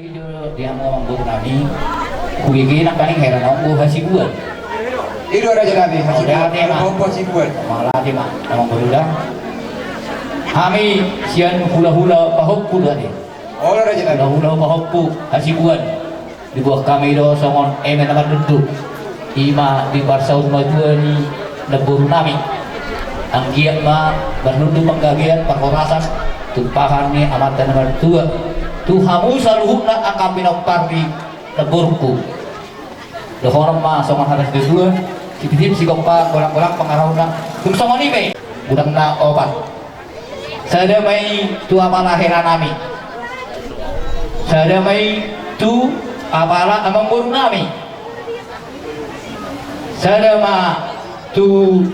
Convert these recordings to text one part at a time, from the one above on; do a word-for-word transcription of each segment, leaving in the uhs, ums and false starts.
I do di hamu amangboru nami. Hubege nangkaning heran au do hasibuan. I do raja nami, hasibuan. Mauliate ma. Mauliate ma amangboru da. Hami sian hulahula pahompu do ate. Olo raja nami. Hulahula pahompu hasibuan. Diboan hami do songon eme na marlundu. I ma di parsaurmatua ni namboru nami. Anggiat ma marlundu panggabean parhorasan tumpahan ni amanta na martua. Tu hamu saluhutna angka pinompar ni namborungku. Dohonon ma songon hata situatua, sititi sigompa, golang-golang pangarahutna. Tung songon i pe. Godang na opat. Sada ma i tu apala hela nami. Sada ma i tu apala amangboru nami. Sada ma tu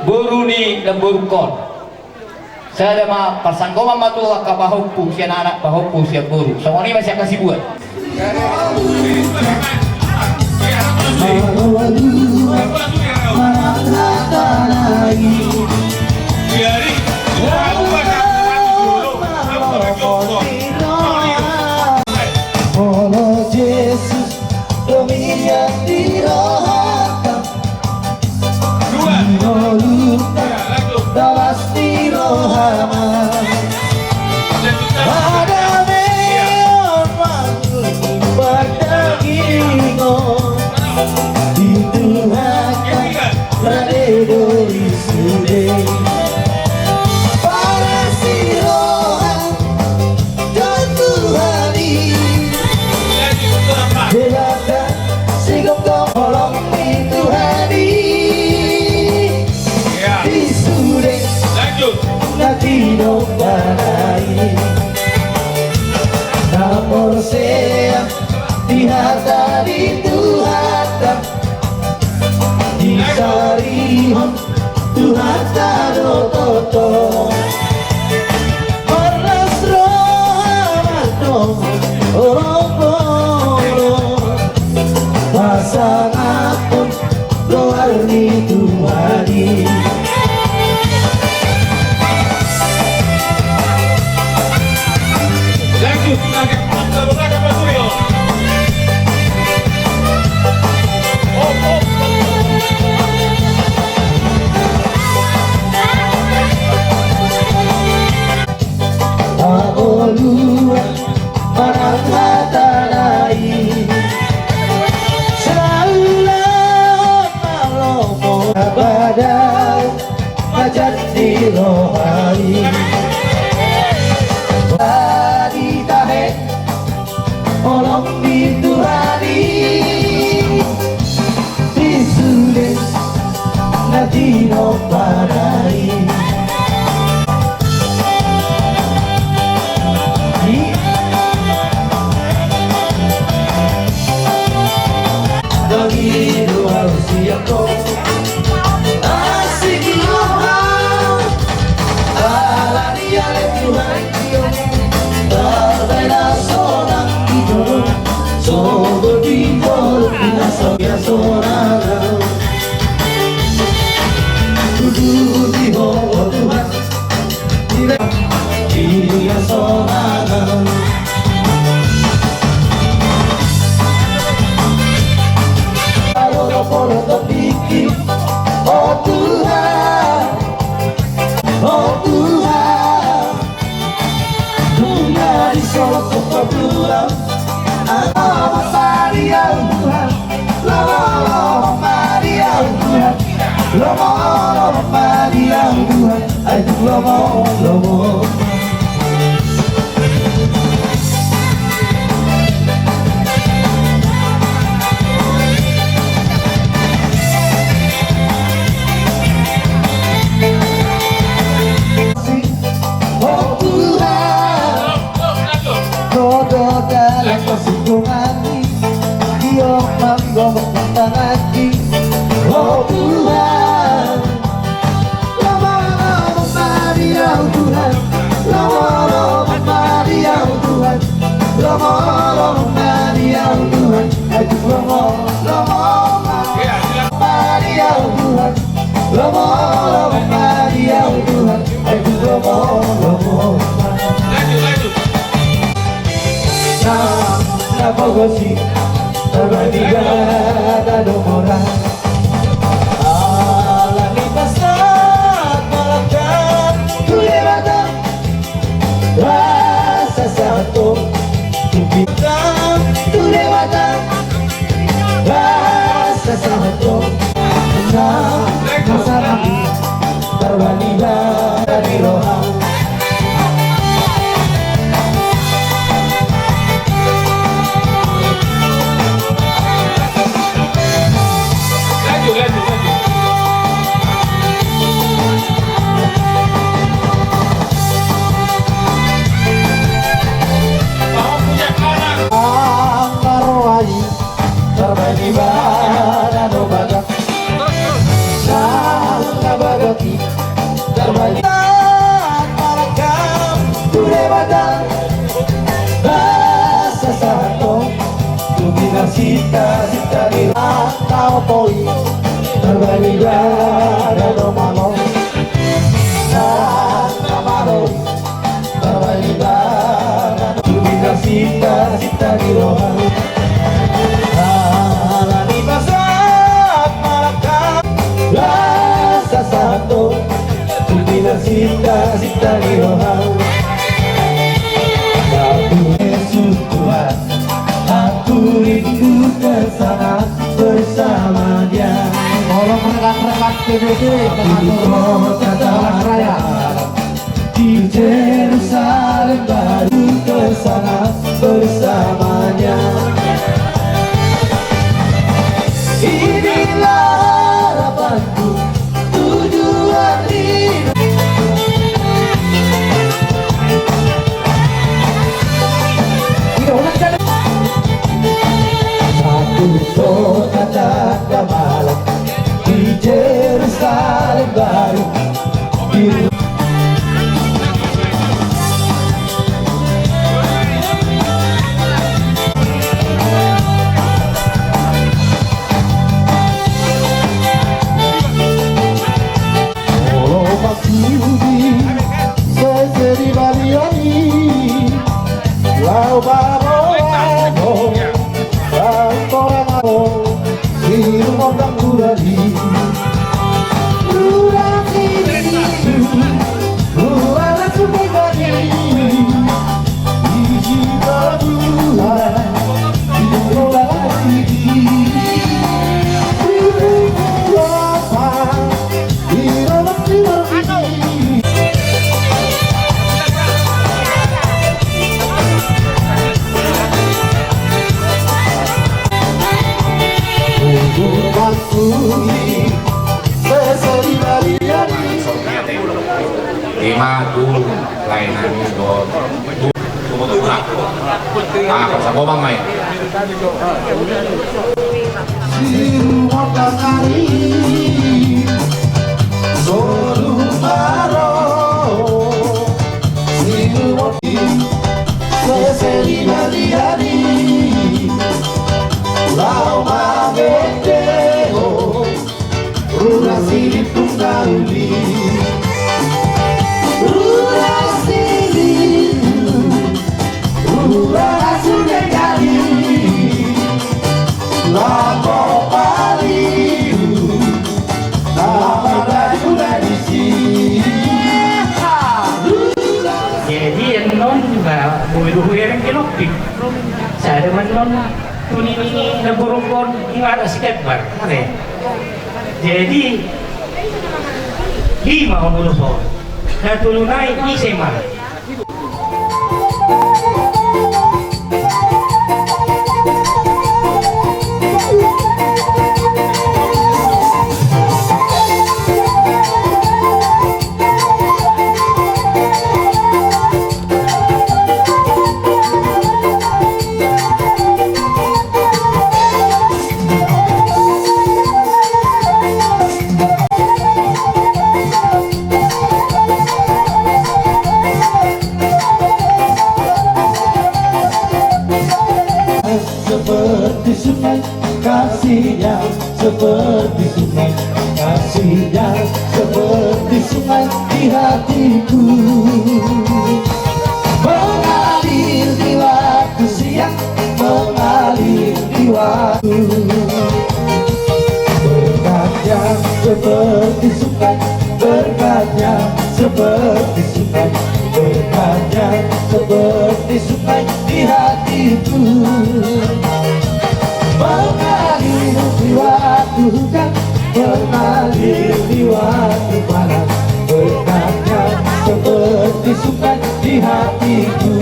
boru ni namborungkon. Sada ma parsanggoman ma tu angka pahompu sian anak, pahompu sian boru. Songon i ma sian hasibuan. Olo Jesus, do mian di rohangku. Dua. Di ngolunta. Ya, lanjut. Tolhas di rohama. Lanjutkan. Pardamaion manang pardagingon. Di Tuhan. Yang tiga. Rade do i sude. Parasi roha. Tuhan i. Dewata sigomgom holong ni Tuhan i. Ya. Di sude. Lanjut. Na tinompa na i. Na porsea di hata ni Tuhanta. Disarihon Tuhanta do tongtong. Marlas roha ma tongtong. Pasangaphon goar ni Tuhan i. Lanjut, lagi. Pangoluan manang hata na i. Saulahon ma lomo na padao. Majan di roha i. Di tahe holong ni Tuhan i. Di sude na tinompa na i. Di. Bagi dua usia ko. Asik roha. Ala ni ale Tuhan i. Tabe na sonang i do. Sogo di bolu na sonang. Tudu di ho Tuhan. Lomo, lomo, ma di au Tuhan. Ai tung lomo, lomo. O Tuhan, Ho do dalan pasintonganki, gok ma gomos tanganki, o Tuhan. Lomo, lomo, ma di au Tuhan. Lomo, lomo, ma di au Tuhan. Lomo, lomo, ma di au Tuhan. Ai tung lomo, lomo, ma. Iya, silakan. Ma di au Tuhan. Lomo, lomo, ma di au Tuhan. Ai tung lomo, lomo, ma. Lanjut, lanjut. Nah. Pagosi, tarbani gabe do mora. Ala ni pasahat malangkam tu Debata, rasa sahat do tu Debata, rasa sahat do. Nah, masalah. Tarbani gabe di roha. Lanjut, lanjut, lanjut. Angka roha i tarbani ibana do bagas. Sangka bagas i tarbani malangkam tu Debata, rasa sahat do tu pinasinta-sinta ni roha. Tarbani ibana do malo, sangka malo i. Tarbani ibana tu pinasinta-sinta ni roha. Ala ni pasahat malangkam, rasa sahat do tu pinasinta-sinta ni roha. Satu Yesus Tuhan, aku rindu ke sana bersamanya. Tolong rekan-rekan P B B, aku mengatur kota jalan raya. Di Jerusalem baru ke sana bersamanya. Inilah harapanku, tujuan hidup. Satu kota tanda malam di Jerusalem baru. Olo, maksudi sese di balian i, laho baroa do, laho torang do. Siru mondang gurali. Gurali. Gurala sumegani. Iji badura. Gurala iji. Gurala. Ima tu lae nami do. Ah, pasabomang mai. Siru mondang ari, solu maro. Siru mondang, sese di balian i, laho mangende ho. Rura Silipung na uli. Rura Silipung. Rura na sude gali. Laho paliu. Laho paliu na disi. Jadi annon, ba, boi do hubereng ke lopi. Sada ma annon. Tuni ni na borungkon, ima na si Kembar, oke. Jadi lima on ulos on. Na tolu nai ise ma? Seperti sungai kasihnya, seperti sungai kasihnya, seperti sungai di hatiku. Mengalir di waktu siang, mengalir Berkatnya seperti sungai, berkatnya seperti sungai, berkatnya seperti sungai di hatiku. Mengalir di waktu hujan, mengalir di waktu panas, berkatnya seperti sungai di hatiku.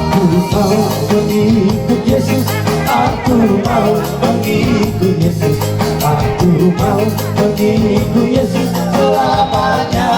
Aku mau mengikut Yesus, aku mau mengikut Yesus, aku mau mengikut Yesus selamanya.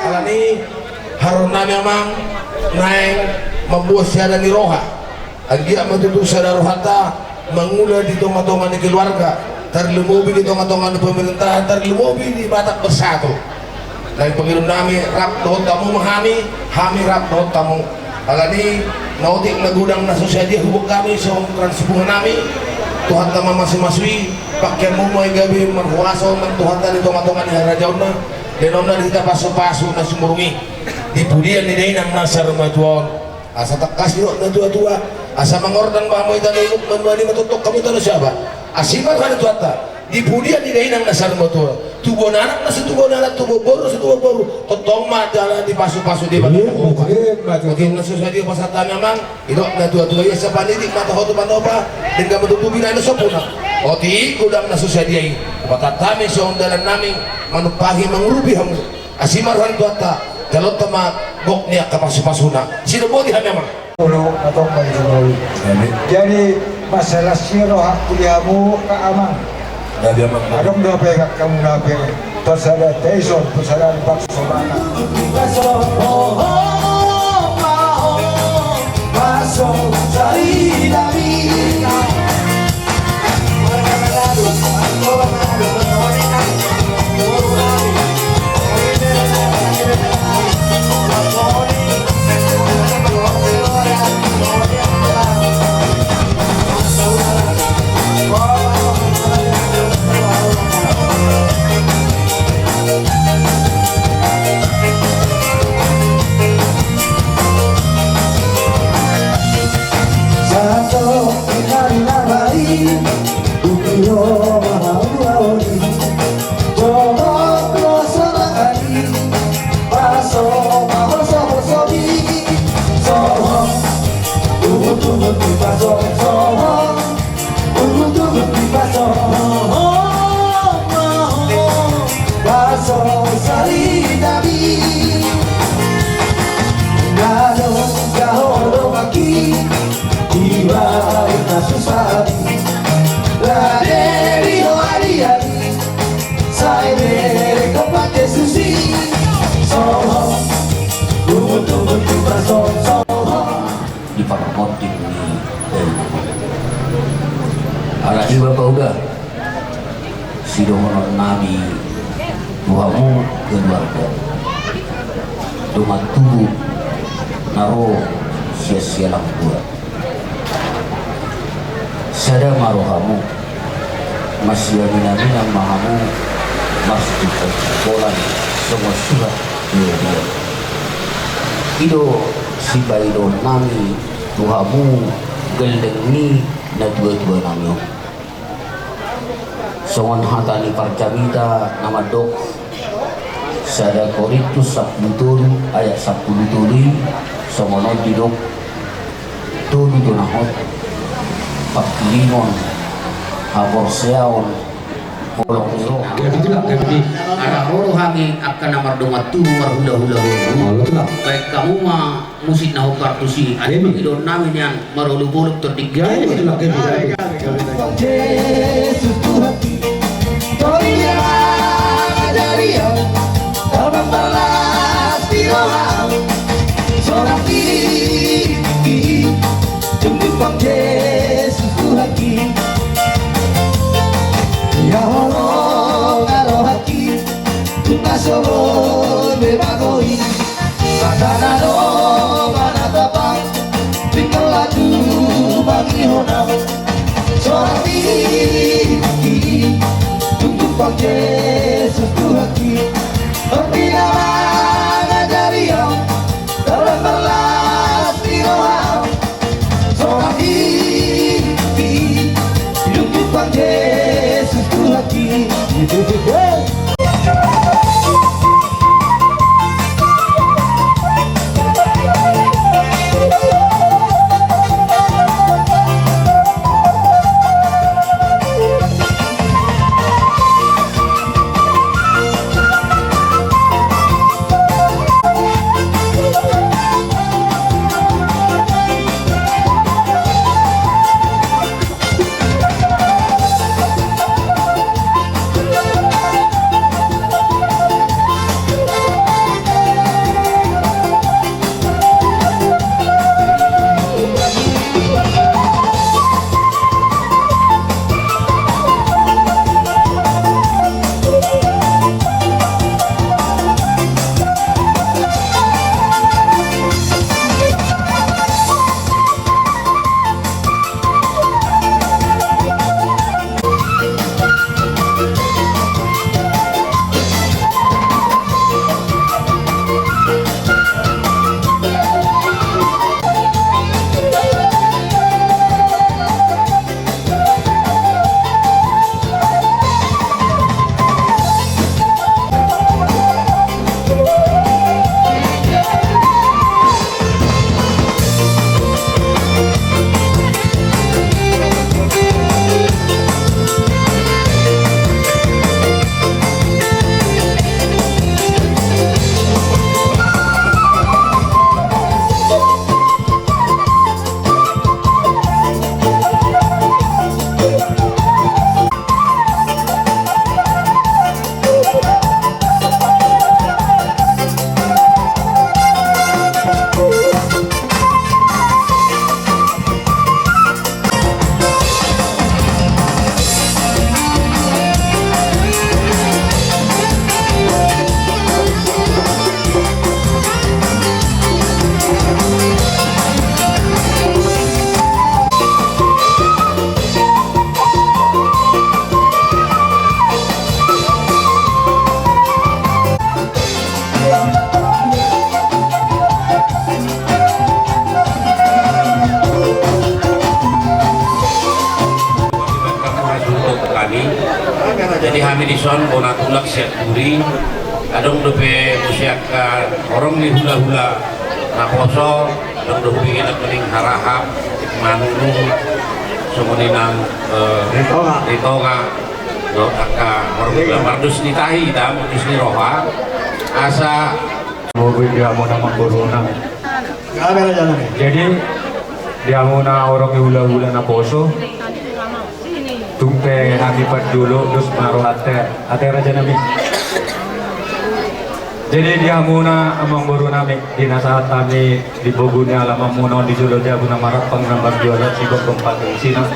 Alani haroro nami amang naeng mamboan sada ni roha. Anggiat ma tutu sada rohanta mangula di tonga-tonga ni keluarga, tarlumobi di tonga-tonga ni pemerintahan, tarlumobi di Batak Bersatu. Naeng pangidoan nami, rap dohot hamu ma hami, hami rap dohot hamu. Alani na otik na godang na so sadia huboan hami songon sipungan nami. Tuhanta ma mamasu-masui, pangkeonmu ma i gabe marhuaso nang Tuhanta di tonga-tonga ni harajaonna. Lehononna di hita pasu-pasu na sumurung i di pudian ni dainang na saur matua on. Asa tangkas didok natua-tua, asa mangordang ma hamu i tano Inuk, manuali ma tongtong hamu tano Saba. Asi ma roha ni Tuhanta di pudian ni dainang na saur matua on. Tubuan anak na so tubuan anak, tubuan boru na so tubuan boru, tongtong ma jala dipasu-pasu Debata. Iya, betul, betul. Otik na so sadia pasahat hami amang, didok natua-tua, ia sapandidik ma toho tu panopa, denggan ma tutu binahen na so puna. Otik godang na so sadia i, pasahat hami songon dalan nami manumpahi mangurupi hamu. Asi ma roha ni Tuhanta, jaloonta ma gok ni angka pasu-pasuna. Sidok boti hami amang. Olo, atong bagi sumoli. Amin. Jadi masalah si roha kuli hamu ka amang. Jadi amang. Adong dope angka muna pe. Pasada teison, pasada pakso bana. Ugutungut ni paso, soho. Ugutungut ni paso, soho. Paso sari nami. Ngadong gaho do maki. Iba ita susah. Lade di ho adi-adi. Sai bere ko pake susi. Soho. Ugutungut ni paso, soho. Di parponding ni Debata. Alani Bapa Uda, sidohonon nami tu hamu keluarga, dongan tubu na ro sian sialang dua. Sada ma rohamu, masiaminaminan ma hamu, marsitukol-tukolan songon suhat dua-dua. I do sipaidonami tu hamu gelleng ni natuatua nami on. Songon hata ni parjamita na mandok, sada Korintus sampulu tolu ayat sampulu tolu i, songon on didok, tolu do na hot, pangkirimon, haporseaon, holong ni roha. Ia, betul lah, kan? Jadi, ala ro do hami angka na mardongan tubu marhulahula. Oh, betul lah. Baen hamu ma musik na hombar tusi, asa pangidonnami nian marolopolop tordinggi. Jadi, betul lah, kan? Jadi, Tuhan Jesus Tuhan, Tuhan yang ajaria, Tuhan berlas di roha, seorang diri, tunduk Tuhan Jesus Tuhan. Ya Allah, rohaki, tunggu solo be bagoi. Mata na ro manatap au, tinggal laju bagi honau. Sorang di hati, tunduk Tuhan Jesus Tuhan. Tapi nama ngajari au, dalam berlas di roha. Sorang di hati, tunduk Tuhan Jesus Tuhan. Jadi hami dison bona tulang sian Turi, adong dope muse angka horong ni hulahula naposo, adong dope hubege nangkining harahap, manunu, songon i nang, eh, Ritonga. Ritonga. Dohot angka horong ni hulahula, mardus ni tahi hita, mardus ni roha. Asa. Mobil dia mau nama corona. Jadi, di hamuna horong ni hulahula naposo, tung pe hami parjolo dos ma rohanta, ate rajanami. Jadi, di hamuna amangborunami, di na sahat hami di pogu ni alamanmuna on di jolo jabu na marampang na marjualan, sigomgom pangkirimon,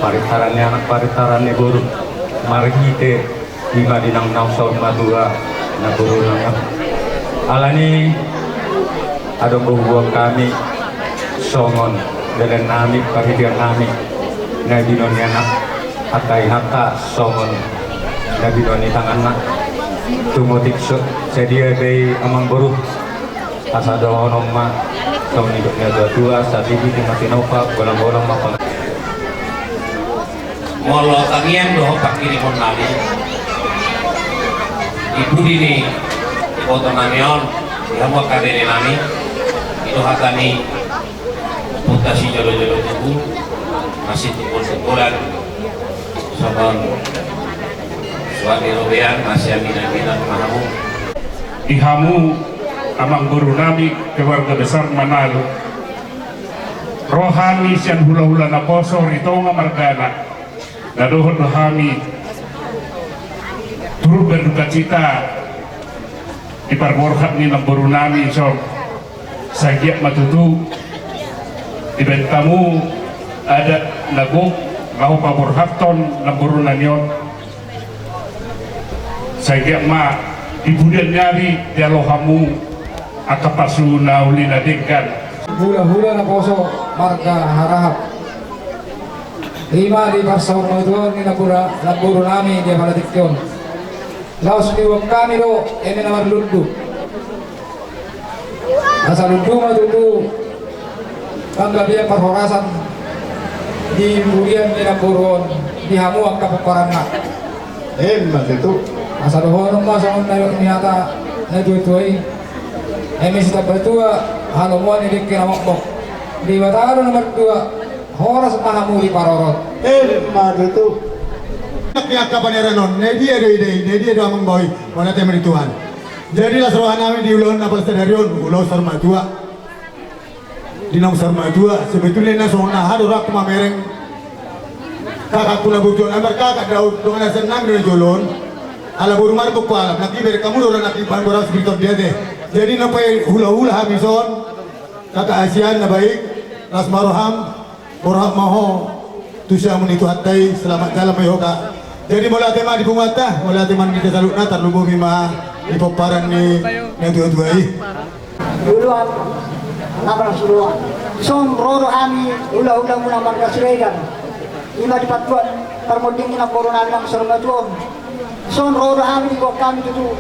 parintaran ni anak, parintaran ni boru, marhite i ma di naung-naung saur matua, Namborunami. Alani adong do huboan hami songon dalan nami, parhitean nami, na binoan ni anak, angka inanta songon na binoan ni tanganna. Tung otik so, sadia be i amangboru, asa dohonon ma songon nidok ni natuatua, satibi ma tinopa, bolangbolang ma pang. Molo tangiang dohot pangkirimon nami di pudi ni iboto nami on, di hamu angka bere nami, i do hata ni ompunta sijolojolo tubu, na situmbultumbulan songon suan ni robean, na siaminaminan ma hamu. Di hamu amangboru nami, keluarga besar Manalu, ro hami sian hulahula naposo Ritonga margana. Na dohot do hami turut berdukacita di parborhat ni namboru nami dison. Sai anggiat ma tutu dibahen hamu adat na gok laho paborhathon namboru nami on. Sai anggiat ma di pudian ni ari dialo hamu angka pasupasu na uli na denggan. Hulahula naposo marga Harahap. I ma di parsaurmatuaon ni namboru, namboru nami di apala tingki on. Laos diboan hami do eme na marlundu. Asa lundu ma tutu panggabean parhorasan di pudian ni namboru on di hamu angka pomparanna. Emma tutu. Asa dohonon ma songon na nidok ni hata ni natuatua i. Eme sitambatua halomoan ni dengke na mokmok. Debata do na martua, horas ma hamu diparorot. Emma tutu. Di angka paneran on, na dia do i, na dia do amang boi, mauliate ma di Tuhan. Jadi las roha nami di ulaon na parsadari on, ulaon saur matua. Di naung saur matua, sebetulna na songon aha do rohangku mamereng kakakku na burju on, ambar kakak Daud, dongan na sian nami do na jolo on. Ala boru marbuk hualap, nangkin bereng hamu do roha nangkin, bahen boras biriton dia te. Jadi na paihulahula hami dison, kakak Asian na baik, las ma roham, borhat ma ho tu siamun ni Tuhanta i, selamat jalan ma i ho, Kak. Jadi mauliate ma di punguanta, mauliate ma di hita saluhutna, tarlumobi ma di pomparan ni natuatua i. Ulaon na parsiroan. Dison ro do hami hulahula muna marga Siregar. I ma di patuan parmonding ni namboru nami na saur matua on. Dison ro do hami, diboan hami tutu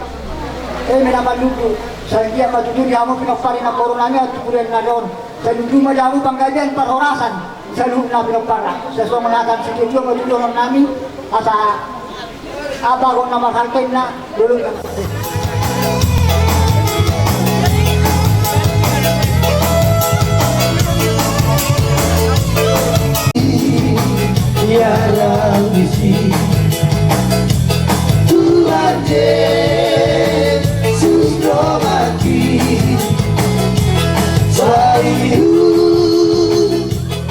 eme na marlundu. Sai anggiat ma tutu di hamu pinompar ni namboru nami on tu pudian ni ari on. Sai lundu ma di hamu panggabean parhorasan saluhutna pinomparna. Sai songon hata ni situatua ma tutu dohonon nami, asa abagon na marhalto inna, dolok na marhalto. Iarang disi Tuhan Jesus do mati. Sai hu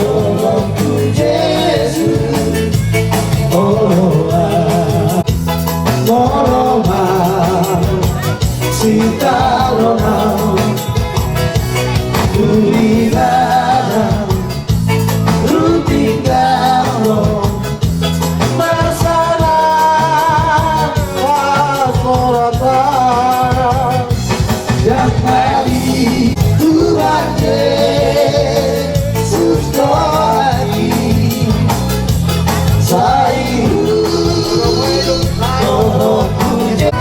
Tolong tu Jesus, oloan. Molo ma sitaronon tu ibana, rutinggalon masalah pasoratan. Yang mati Tuhan Yesus do mati. Sai hu, tolong tu Je-,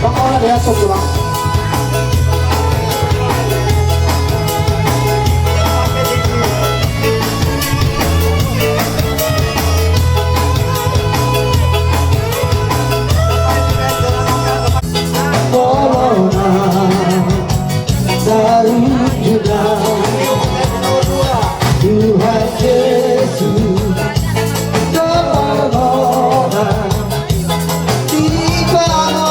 Bang, orang dia sok, Bang. Tolong, tarunjukkan Tuhan Yesus, tolong, di tolong.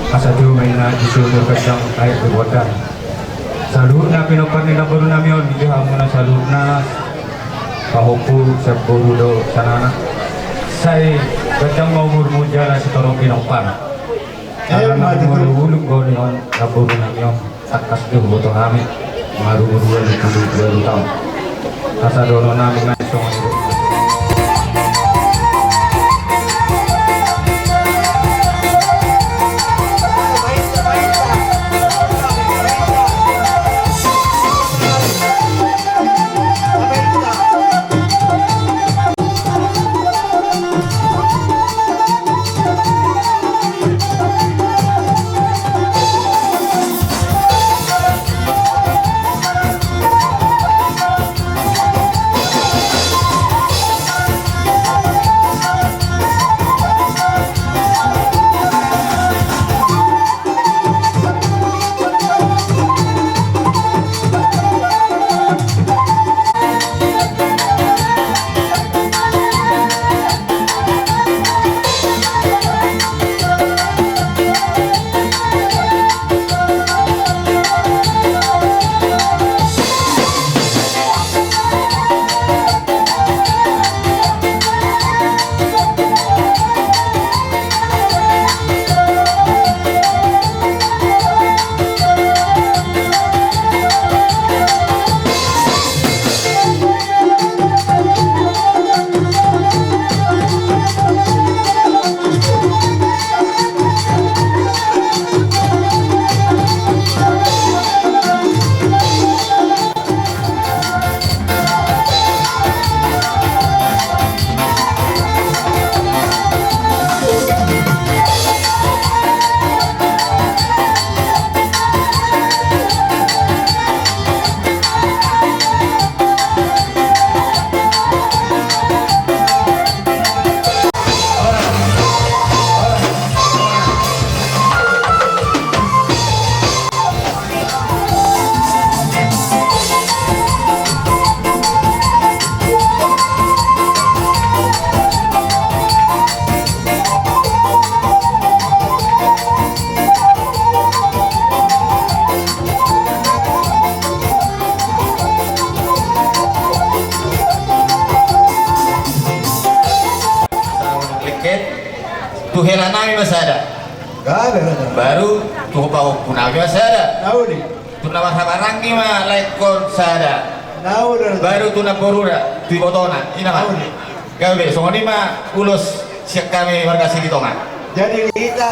Asa tu maina di sumur kacang air berbotan. Saluhutna pinompar ni namboru nami on, di hamuna saluhutna, pahompu, sian boru dohot sian anak. Sai ganjang ma umurmu jala sitorop pinompar. Alana umur ulung goni on namboru nami on, tangkas do huboto hami, marumur ualu pulu ualu taon. Asa dohonon nami nang songon i do. Ima sada. Gabe sada. Baru tu pahompu nami ma sada. Nauli. Tu na marhahamaranggi ma laengkon sada. Nauli. Baru tu namboruna tu ibotona. Ina ma. Nauli. Gabe songon i ma ulos sian hami marga Silitonga. Jadi hita.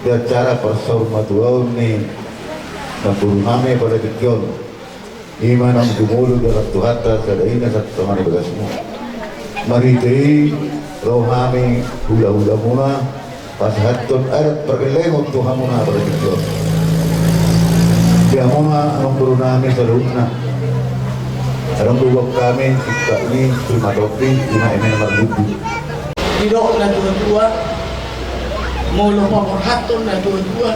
Di acara parsaurmatuaon ni namboru nami pada tingki on. Ima naung jumolo di atas Tuhanta sada ina satu tangan di bagasmu. Marhite i ro hami hulahulamuna pasahathon adat pargellengon tu hamuna pada tingki on. Hamu ma amang boru nami saluhutna. Adong do huboan hami tingkatna, ima topi, ima eme na marlundu. Didok na tua-tua, molo paborhathon na tua-tua,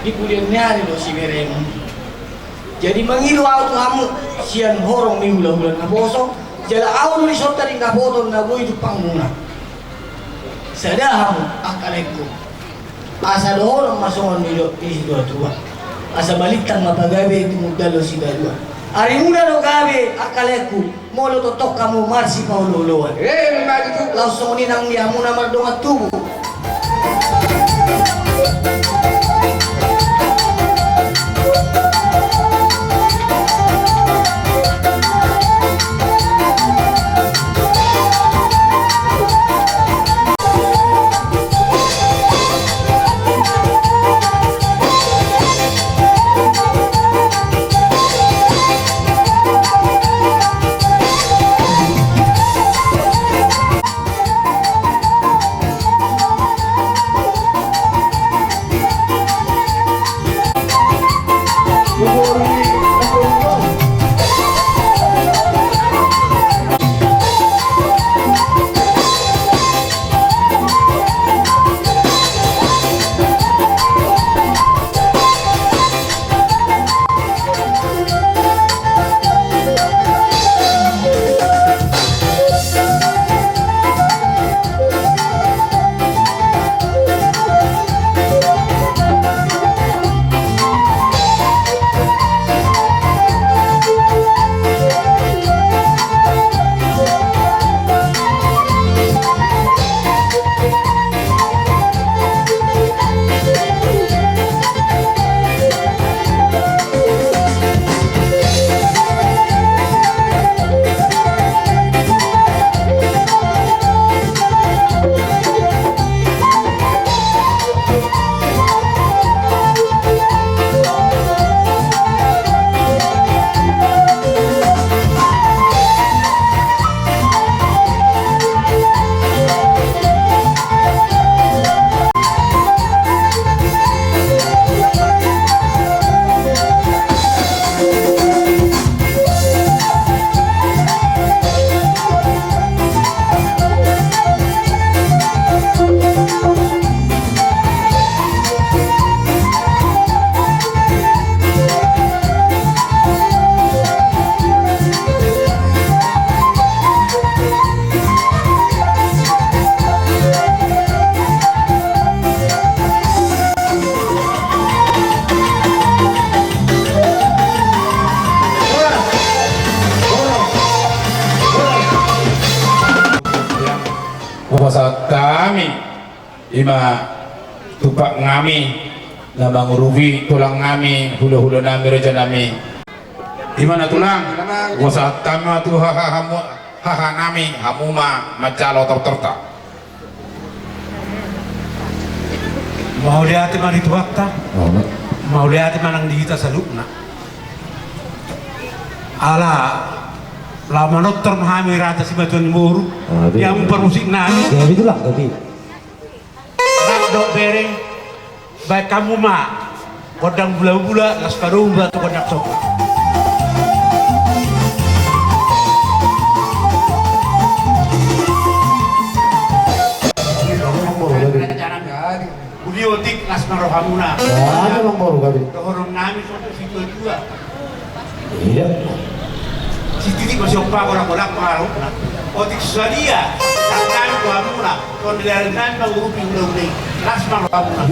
di pudian ni ari do siberengmu. Jadi mangido ahu tu hamu sian horong ni hula-hula naposo, jala ahu do dison tading dapoton na boi jumpangmuna. Sada hamu angka laengku. Asa dohonon ma songon nidok ni situa-tua. Asa balintang ma pagabe, tumundalhon sitadoan. Arimuna do gabe angka laengku, molo tongtong hamu marsipaolo-oloan. Emma tutu. Laos songon i nang di hamuna mardongan tubu. Hupasahat hami, ima tumpak nami, na mangurupi tulang nami, hula-hula nami, raja nami. Ima na tulang, hupasahat hami ma tu haha hamu, haha nami, hamu ma manjalo tortorta. Mauliate ma di Tuhanta. Mauliate ma nang di hita saluhutna. Ala, laho manortor ma hami raja simatua ni boru. Aduh. Ia parmusik nami. Jadi tulang, jadi. Rap dohot bere, baen hamu ma gondang bulabula, laos padomu ma tu gondang somba. Uli otik, las ma rohamuna. Ada bang boru kali. Dohonon nami songon situa-tua. Iya. Sititik ma siompa, bola-bola pangarahutna. Otik sadia, sangkami tu hamuna, tondela nami mangurupi ulaon i, las ma rohamuna.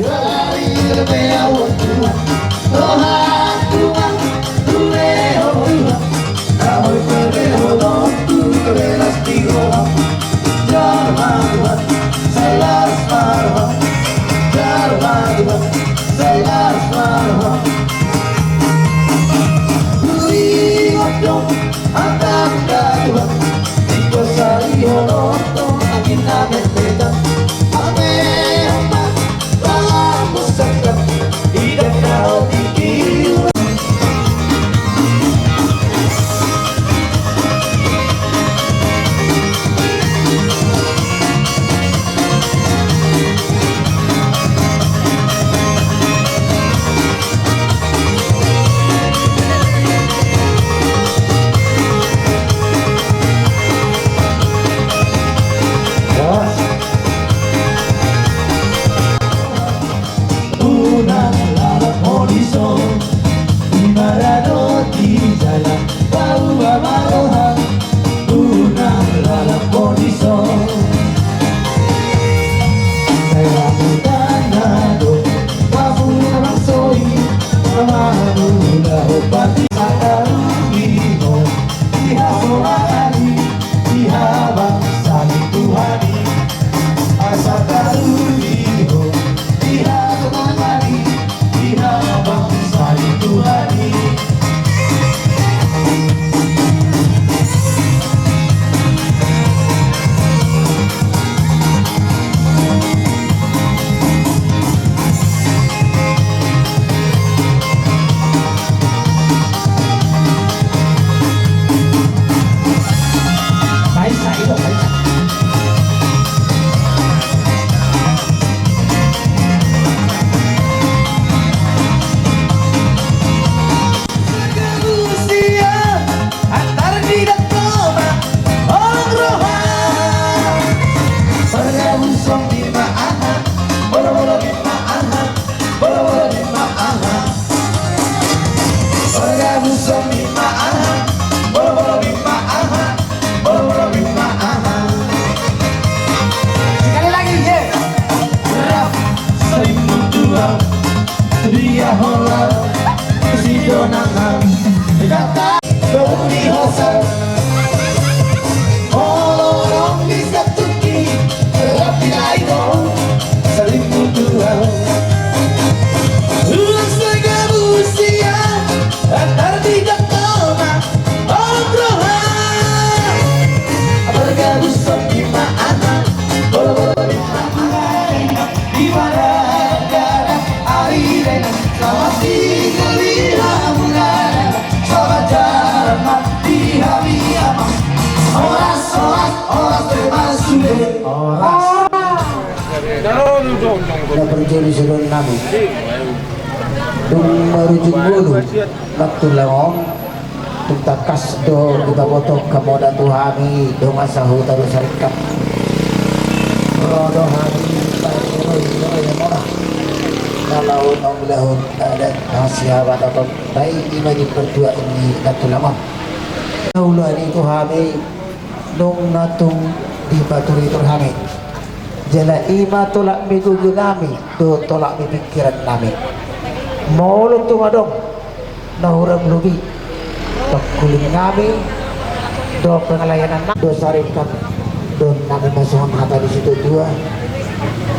Ulaho pati sataru di ho, di hasola ni, di habang sali Tuhan i. Asa taru di ho, di hasola ni, di habang sali Tuhan i. Antar di dakoma, holong roha. Pargabuson bima aha, bolo-bolo bima aha, bolo-bolo bima aha. Pargabuson bima aha, bolo-bolo bima aha, bolo-bolo bima aha. Sekali lagi, ye. Rap, sering mutual. Dia holan, si donangan, data, doni hosan. Holong bisa tuki, rapi lai do, saling mutual. Ruang sega busia, antar di dakoma, holong roha. Pargabuson bima aha, bolo-bolo bima aha. Di mana negara ari rena, selamat tinggal di hamuna, selamat jalan mati hami amang. Horas, horas, horas, terima kasih. Horas. Na parjolo sude nami. Dung marujung ngolu, na tulang on. Tung tangkas do dipaboto hamu da tu hami dongan sahuta dohot sarikat. Ro do hami parjolo, ro do hami mona. Na laho mangulahon adat na sihabataton, baen i ma di partuaon ni na tulang on. Na ulaon i tu hami nunga tung dipaturitur hami. Jala i ma tolap ni gogo nami dohot tolap ni pingkiran nami. Molo tung adong na hurang lobi pangkuling nami dohot pangalayanan nami dohot sarikat, dohot nami ma songon hata ni situatua,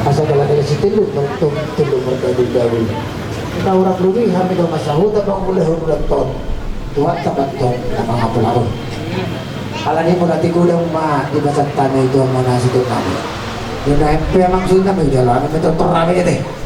asa jala-jala sitelu, tong telu mardabu-dabu. Na hurang lobi hami dongan sahuta mangulahon ulaon on, Tuhanta ma antong na mangatur-atur. Alani i molo tung godang ma di bagasan hami tu hamuna sude nami. Di na hepeng ma sude nami, jala hami ma tortor hami ate.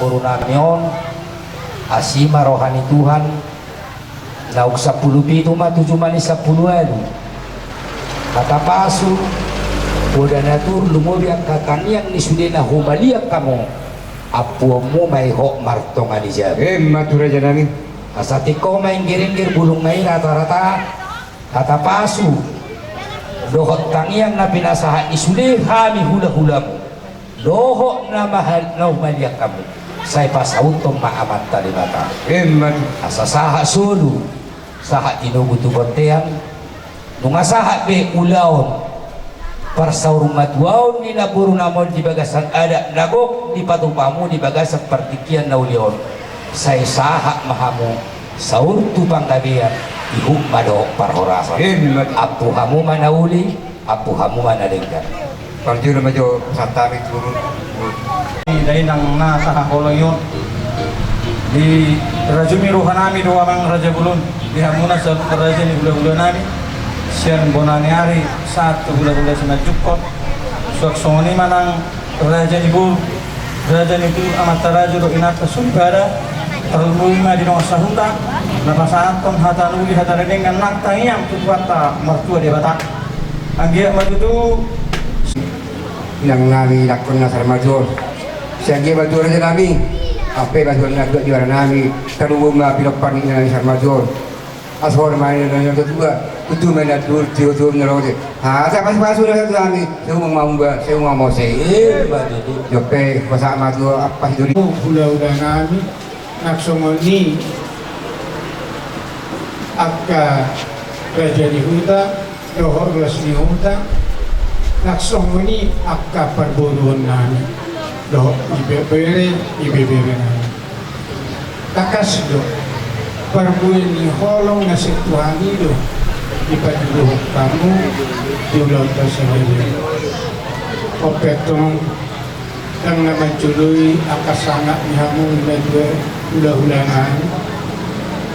Boru nami on, asi ma roha ni Tuhan. Naung sampulu pitu ma tu jumani sampulu ualu. Hata pasu, poda na tutu lumobi angka tangiang ni sude na humaliang hamu. Ampuonmu ma i hot martonga ni jabu. Emma tutu raja nami. Asa tingko ma ingger-ingger bulungna i rata-rata. Hata pasu dohot tangiang na pinasahat ni sude hami hula-hulamu dohot na maha-, na humaliang hamu. Sai pasauthon ma Amanta Debata. Emma. Asa sahat solu, sahat tinogu tu bontean, nunga sahat be ulaon parsaurmatuaon ni namboru nami on di bagasan adat na gok dipatupa hamu di bagasan partingkian na uli on. Sai sahat ma hamu saur tu panggabean, ihut ma dohot parhorasan. Emma. Ampu hamu ma na uli, ampu hamu ma na denggan. Parjolo ma jo santami turun. Dainang na sahaholongi on, dirajumi rohanami do amang raja bolon, di hamuna saluhut raja ni hulahula nami, sian bona ni ari sahat tu hulahula simanjungkon. Suang songon i ma nang raja ni boru, raja ni boru, amanta raja dohot inanta soripada, tarlumobi ma di dongan sahuta na pasahathon hata na uli hata na denggan nang tangiang tu Tuhanta martua Debata. Anggiat ma tutu. Inang nami, inangkon na saur matua on, sai anggiat ma tutu raja nami, ampe ma tutu na tuat di bara nami, tarlumobi ma pinompar ni inang nami saur matua on. Asa horas ma inang nami na tua, tutu ma inang tutu, tutu na rote. Hata pasupasu na sahat tu hami, sai umang ma umba, sai umang ma ose. Emma tutu. Jumpa, pasahat ma tu ampas duri. Hulahula nami, nang songon i angka raja ni huta dohot ruas ni huta, nang songon i angka parboruon nami dohot ibebere, ibebere nami. Tangkas do parbue ni holong na sintua i do dipatuduhon hamu di ulaonta sadari on. Ope tong, ndang na manjoloi angka sangap ni hamu na dua hulahula nami.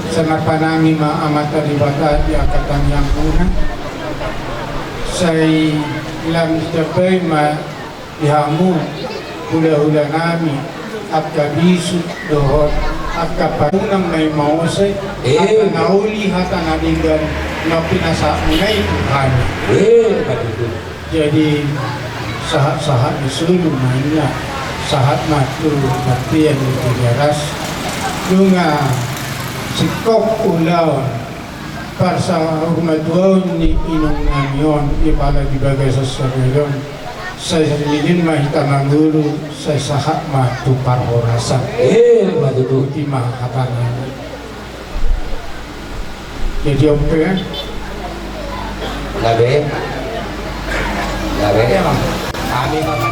Sai manangi ma Amanta Debata di angka tangiangmuna. Sai lam ditambai ma di hamu hulahula nami angka bisuk dohot angka pa-, unang ma i maose, eh, hata na uli hata na denggan na pinasahatmuna i tu hami. Eh, betul. Jadi sahat-sahat ni solu ma inna, sahat ma tu bontean ni Tigaras. Nunga singkop ulaon parsaurmatuaon ni inong nami on, apala di bagasan sadari on, sai sian i ma hita mangolu, sai sahat ma tu parhorasan. Eh, betul. Boti ma hata nami. Jadi ope. Gabe. Gabe. Iya, Bang. Kami makan.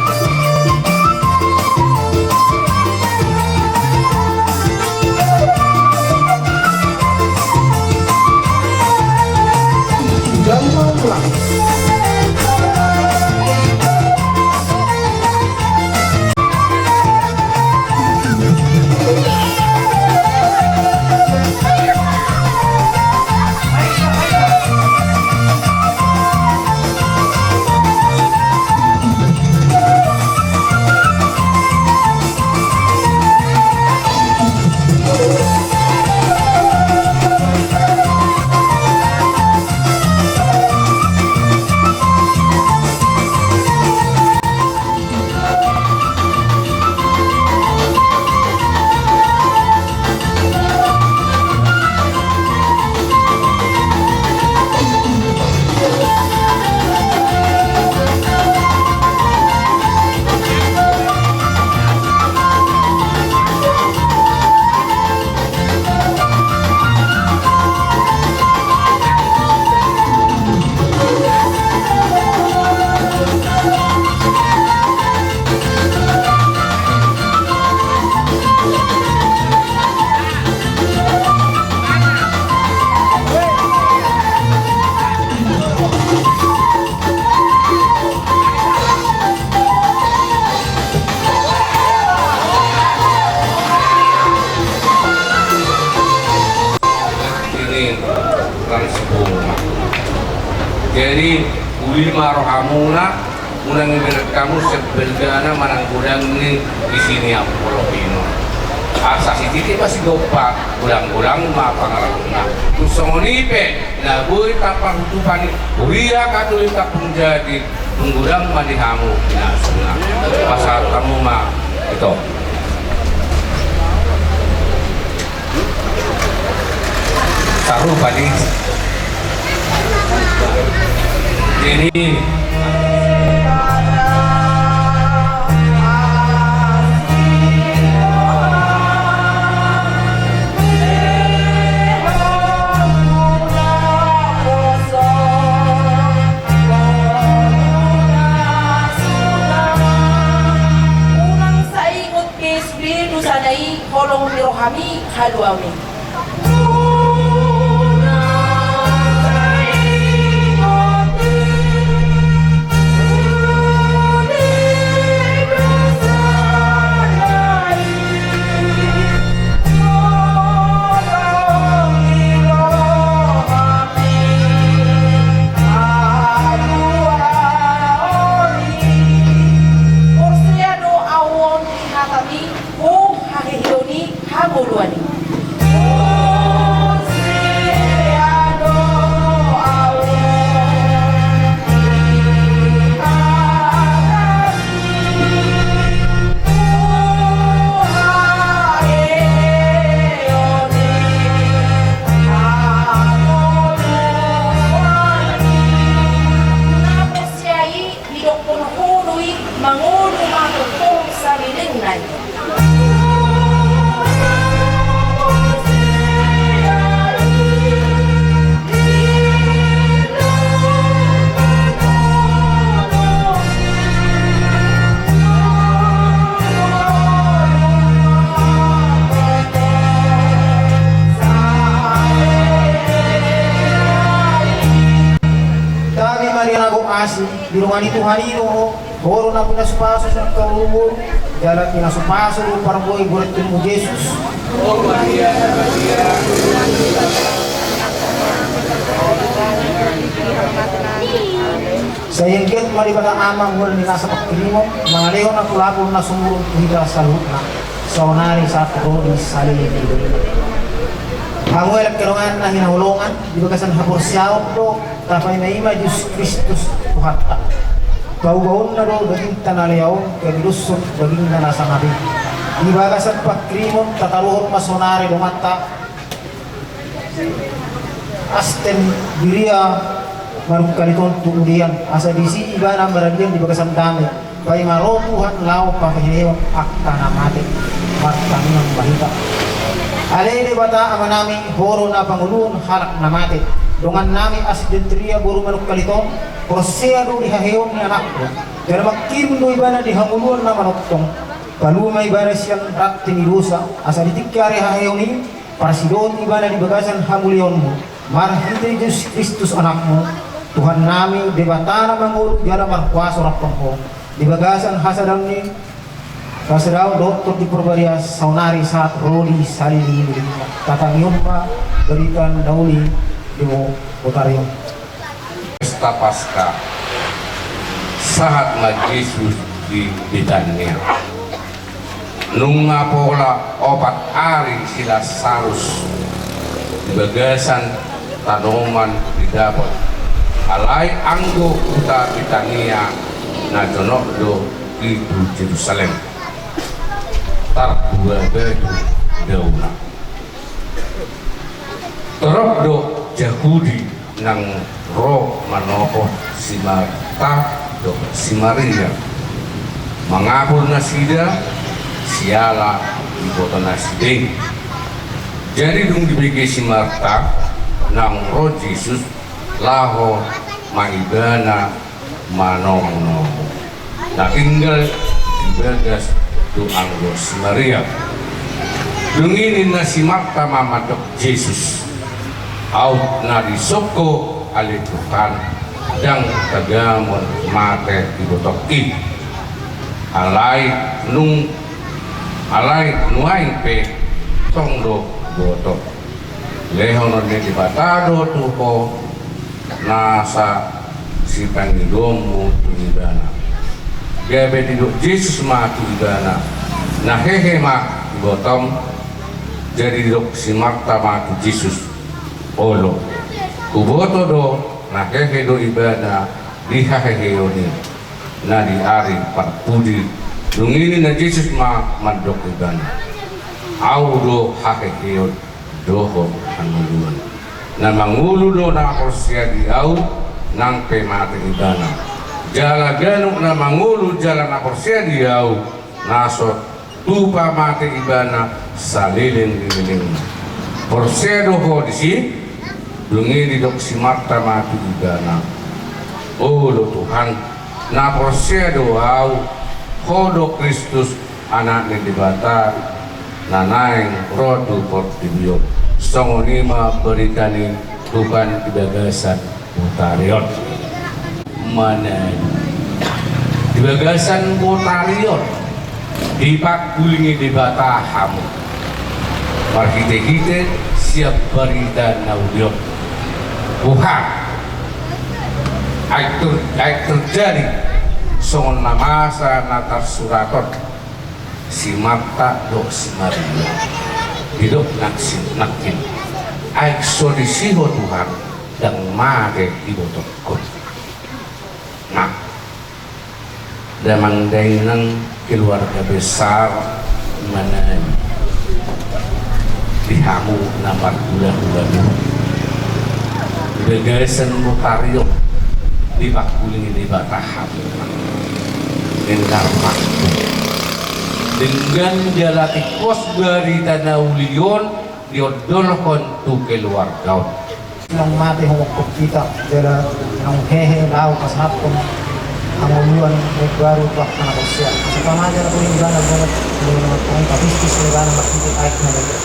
Jangan pulang. Ini langsung. Jadi, uli ma rohamuna, unang ibereng hamu sian balgana manang godang ni isi ni amplop i. Asa sititi ma sigompa, godang-godang ma pangarahutna. Tung songon i pe na boi tapahutupan i, huria Katolik Kampung Jati, tung godang ma di hamu pinasuna. Pasahat hamu ma ito. Sarupa di. Jadi, haluaon i. Porsea do ahu on di hatami, o haheheon i, hangoluan i. Didok ho do i, mangolu ma tongtong saleleng nai. Tabi ma di na gok asi. Dilongani Tuhan i do ho, ho do na pinasupasu sian hamu, jala pinasupasu do parbue gorenmu Jesus. Sai anggiat ma Debata Ama, mual ni nasa pangkirimon, mangalehon apulapul na sumurung tu hita saluhutna, saonari sahat ro di saleleng ni lelengna. Hamu halak dongan na hinaholongan, di bagasan haporseaon do tapaimaima Jesus Kristus Tuhanta. Paubaonna do dagingta na leaon, gabe doshon dagingna na sangap i. Di bagasan pangkirimon tataruhon ma saonari donganta Asten Biria Manungkalit on tu Udian, asa disi ibana maradian di bagasan dame. Paima ro Tuhan laho pahehehon angka na mate. Martangiang ma hita. Ale Debata Amanami, ho do na pangoluhon halak na mate. Dongannami Asten Biria boru Manungkalit on, porsea do di haheheon ni anakmu. Jala mangkirim do ibana di hangoluan na manongtong. Palua ma ibana sian rante ni dosa, asa di tingki ari haheheon i, parsidohot ibana di bagasan hamuliaonmu. Marhite Jesus Kristus anakmu, Tuhannami, Debata na mangolu jala markuaso rap dohot ho. Di bagasan hasadaon ni, hasadaon dohot Tondi Parbadia saonari sahat ro di saleleng ni lelengna. Tatangihon ma barita na uli di botari on. Pesta Paska, sahat ma Jesus di Betania. Nunga pola opat ari si Lasarus di bagasan tanoman didapot. Alai anggo huta Betania na jonok do i tu Jerusalem, tarbuabadu daona. Torop do Jahudi nang ro manopo si Marta dohot si Maria, mangapul nasida siala diboto nasida i. Jadi dung dibege si Marta naung ro Jesus, laho ma ibana manomunomu. Na tinggal di bagas do anggo si Maria. Dung i ninna si Marta ma mandok Jesus, aut na disongko ale Tuhan, ndang tagamon mate ibotongki. Alai nung, alai nuaeng pe tong do boto. Lehonon ni Debata do tu ho nasa sipangidoonmu tu ibana. Gabe didok Jesus ma tu ibana, na hehe ma ibotom. Jadi didok si Marta ma tu Jesus, olo, huboto do na hehe do ibana di haheheon i na di ari parpudi. Dung i ninna Jesus ma mandok ibana, au do haheheon dohot hangoluan. Na mangolu do na porsea di au, nang pe mate ibana. Jala ganup na mangolu jala na porsea di au, na so tupa mate ibana saleleng ni lelengna. Porsea do ho disi? Dung i didok si Marta ma tu ibana, olo Tuhan, na porsea do au, ho do Kristus, Anak ni Debata, na naeng ro tu portibi on. Songon i ma barita ni Tuhan di bagasan botari on. Manang di bagasan botari on, dipangkulingi Debata hamu marhitehite sian barita na uli on. Boha? Ai ter-, ai terjadi songon na masa na tarsurat on, si Marta dohot si Maria. Didok nangkin, nangkin, ai so disi ho Tuhan, ndang mate ibotongkon. Nah, damang dainang keluarga besar Manani, di hamu na marhulahula, di bagasan botari on, dipangkulingi Debata hamu. Dengar waktu. Denggan jala tingkos barita na uli on, diondolhon tu keluarga on. Naung mate homokhon hita, jala naung hehe laho pasahathon hangoluan na imbaru tu angka na porsea. Asa tama jala boi ibana bongot, boi na mangkapistis ibana marhite aek na badia.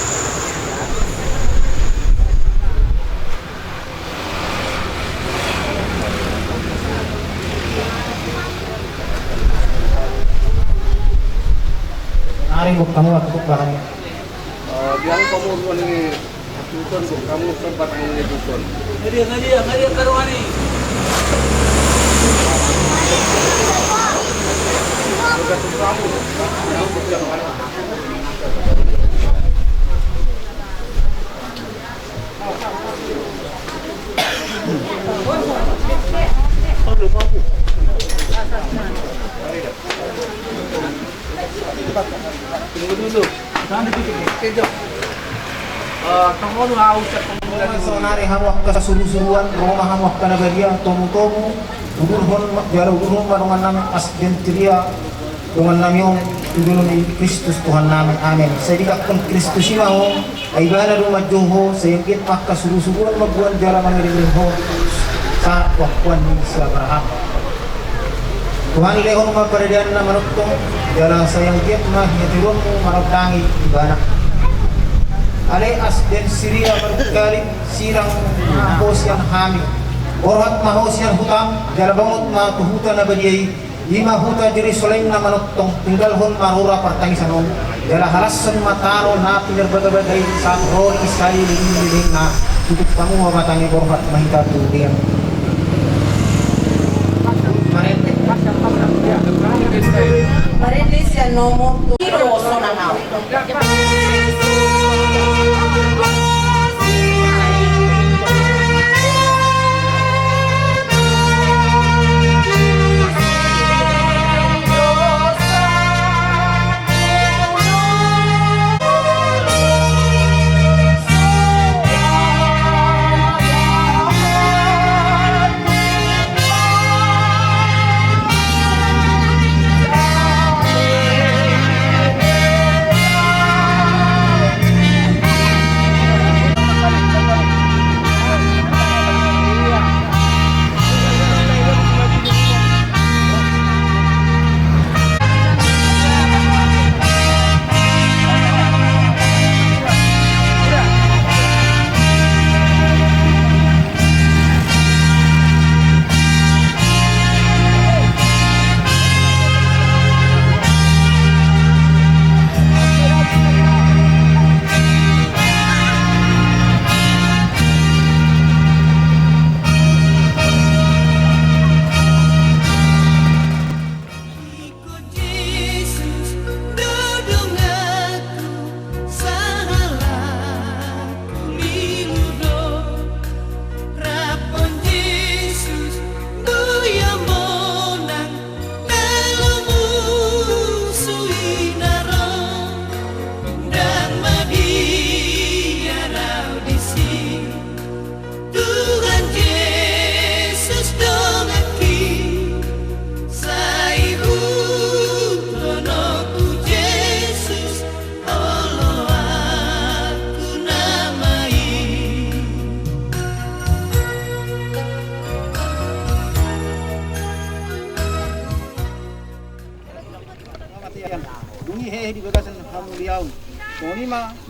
Ari buka mua tutup barang. Eh, biang pamoruan ni Tuson, buka mua batang ni Tuson. Nadia, Nadia, Nadia, karuani. Tunggu dulu. Tahan dikit, dikit. Oke, jom. Eh, tunggu dulu, ah, ucap. Sonari hamu angka surusuruan, ro ma hamu angka na badia, tomutomu, udurhon ma, jala udurhon ma dongan nami Asdensiria, dongan nami on, tu jolo ni Kristus Tuhan nami. Amen. Sai didok Kristus i ma ho, ai ibana do manjou ho, sai anggiat ma angka surusuruan mamboan jala mangiringiring ho sahat tu angkuan ni si Abraham. Tuhan, lehon ma paradianna manongtong, jala sai anggiat ma hatiuronmu manondangi ibana. Ale Asdensiria Marungkaling, sirang ma ho sian hami. Borhat ma ho sian hutam, jala bongot ma tu huta na badia i. I ma huta Jerusalem na manongtong, tinggalhon ma rura partangisan on, jala halashon ma tano na pinarbagabagana i sahat ro di Israel i. Lelengna, tutup hamu ma mata ni borhat ma hita tu dia. Marende. Marende sian nomor tu.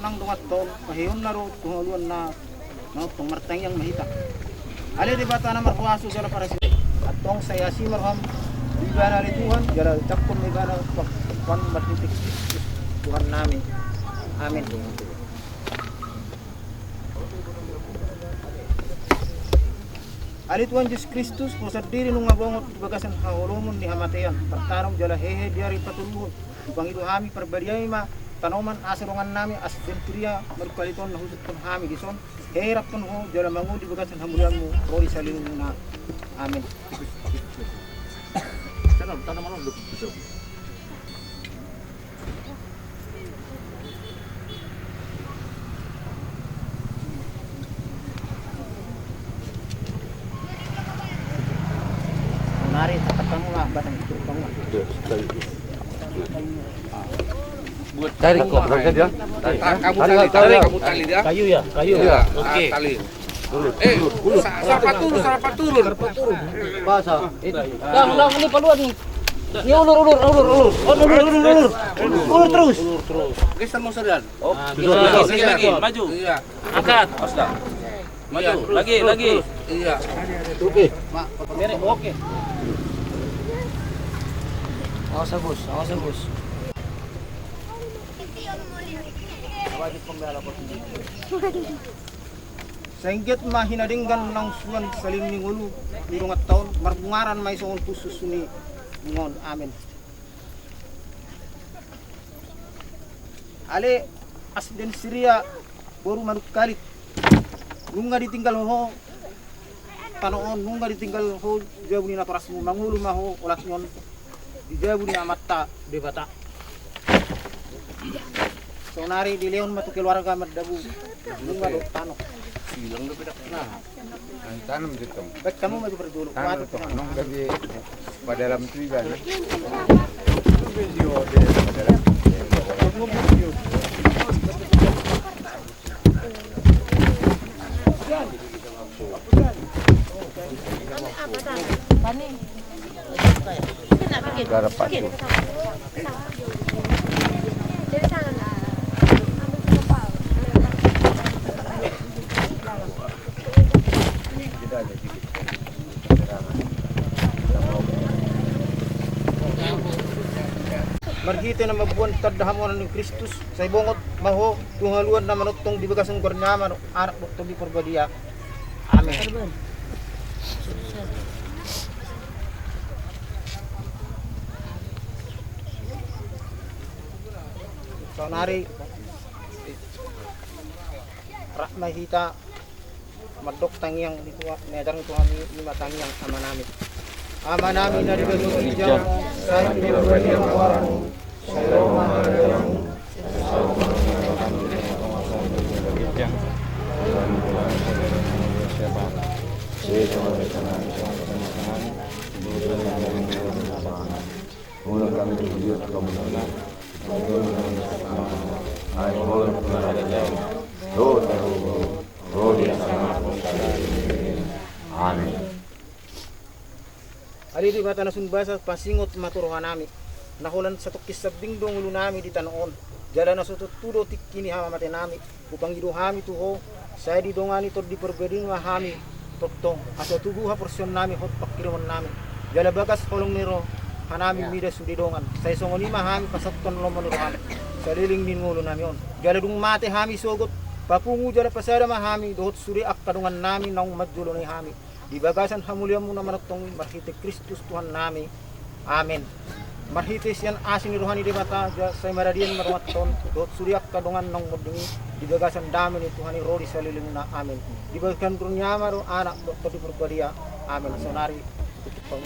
Nang dongan ton, paheonna do tu hangoluan na, na tong martangiang ma hita. Ale Debata na markuaso jala parasi, antong sai asi ma roham di ibana ale Tuhan, jala ucaphon ma ibana, Tuhan marhite Kristus Tuhan nami. Amin. Ale Tuhan Jesus Kristus, ho sandiri nunga bongot di bagasan haholomon ni hamatean, tartanom jala hehe di ari patoluhon. Hupangido hami, parbadiami ma tanoman asa dongan nami Asden Siria Madungkalit on na husuthon hami dison, hehe rap dohot ho jala mangolu di bagasan hamuliaonmu ro di saleleng ni lelengna. Amin. Tanam, tanam, tanam, tanam. Mari, angkat kamu lah, batang itu, kamu lah. Tarik kok, berangkat ya. Tarik, tarik, tarik, tarik. Kamu tali, tarik, tarik, tarik, kamu tali dia. Kayu ya, kayu. Iya, oke. Ah, tali. Eh, sa-, sapa turun, sapa turun? Masa? Bang, bang, ini paluan nih. Ini ulur, ulur, ulur, ulur. Oh, ulur, ulur, ulur. Ulur terus. Ulur terus. Geser, mau serian. Oh, nah, geser, geser, geser, geser lagi, maju. Iya. Angkat. Awas dah. Maju, iya, terus, lagi, terus, lagi. Terus. Iya. Oke. Mak, mere, oke. Awas, Agus, awas, Agus. Wajib pembela kau sendiri. Sengget ma hinadenggan naung suan saleleng ni ngolu ni dongan ton, marbungaran ma i songon pusu suni ngon. Amin. Ale Asden Siria boru Madungkalit, nunga ditinggal ho tano on, nunga ditinggal ho jabu ni natorasmu, mangolu ma ho olat ni on di jabu ni Amanta Debata. Sonari dilehon ma tu keluarga mandabu, nunga do tano. Silang do pedak. Nah. Tanam tu tong. Baik, kamu maju perjolo. Tanam tu tong. Nong gabe padalam tu iba na. Garap patu. Marhite na mamboan tanda hamonang ni Kristus, sai bongot ma ho tu hangoluan na manongtong di bagasan goar ni Ama, Anak dohot Tondi Parbadia. Amin. Saonari rap ma hita mandok tangiang ni Tuhan, niajar ni Tuhan i, ima tangiang Amanami. Amanami na di banua ginjang, sai dipatupa ma goarmu, sai ro ma harajaonmu, sai songon na di banua ginjang. Molo hami tu dia tu kamu, ai molo tu harajaon, dohot hagogoon, ro di hami. Amin. Ale Debata na sun basa, pasingot ma tu rohanami, na holan satongkin sambing do ngolunami di tano on, jala na so tontu do tingki ni hamamatenami. Hupangido hami tu Ho, sai didongani Tondi Parbadia ma hami tongtong, asa tubu haporseaonnami dohot panghirimonnami, jala bagas holong ni rohanami mida sude dongan, sai songon i ma hami pasahathon lomo ni roham saleleng ni ngolunami on. Jala dung mate hami sogot, papungu jala pasada ma hami dohot sude angka dongannami naung manjoloi hami di bagasan hamuliaonmu na manongtong i, marhite Kristus Tuhannami. Amen. Marhite sian asi ni roha ni Debata, ja-, sai maradian ma dongan ton dohot sude angka dongan naung monding i di bagasan dame ni Tuhan i ro di salelengna. Amen. Di bagasan roha ni Ama dohot Anak dohot Tondi Parbadia. Amen. Saonari tutup.